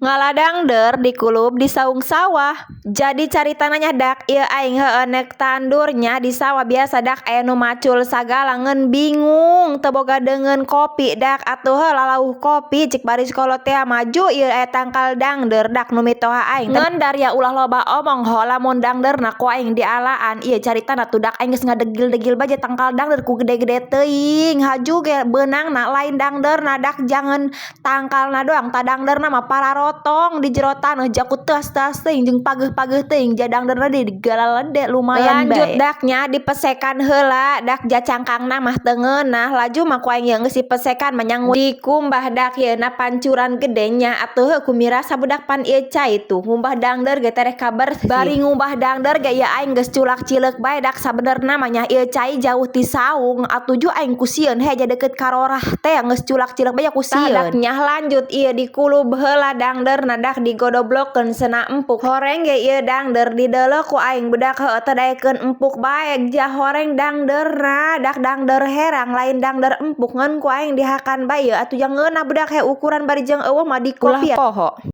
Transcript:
Ngala dangder dikulub di saung sawah. Jadi caritana nya dak, ieu aing heueuh nek tandur nya di sawah biasa dak, aya nu macul sagala ngeun bingung teu boga deungeun kopi dak atuh heuh lalauh kopi cik baris kolot teh maju ieu aya tangkal dangder dak nu mitoha aing. Ngeun daria ulah loba omong ho lamun dangderna ku aing dialaan. Ieu caritana tuh dak, aing geus ngadegil-degil bae tangkal dangder ku gede-gede teuing, haju ge beunangna lain dangderna dak, jangan tangkalna doang, tah dangderna mah pararotong di jero taneuh jaku teas-teas teuing jeung pageuh-pageuh teuing, ja dangderna digalalede lumayan. Lanjut bae. Dak nya, dipesekan heula dak, ja cangkangna mah teu ngeunah. Laju mah ku aing geus dipesekan mah nya dikumbah dak, yeuna pancuran gede nya atuh heuh ku mirasa budak pan ieu cai tuh ngumbah dangder ge tereh kabersih. Bari ngumbah dangder ge ieu aing geus culak cileuk bae dak. Sabenerna mah nya ieu cai jauh ti saung atuh ju aing ku sieun heja deukeut ka rorah teh, geus culak cileuk bae ku sieun. Dak nya, lanjut ieu dikulub heula dangderna dak, digodoblokeun sena empuk. Horeng ge ieu dangder dideuleu ku aing budak heueuh teu daekeun empuk bae, ja horeng dangderna dak, dangder herang lain dangder empuk, ngeun ku aing dihakan bae ieu atuh, jang ngeunah budak he ukuran bari jeung eueuh mah di Ulah kopi. poho.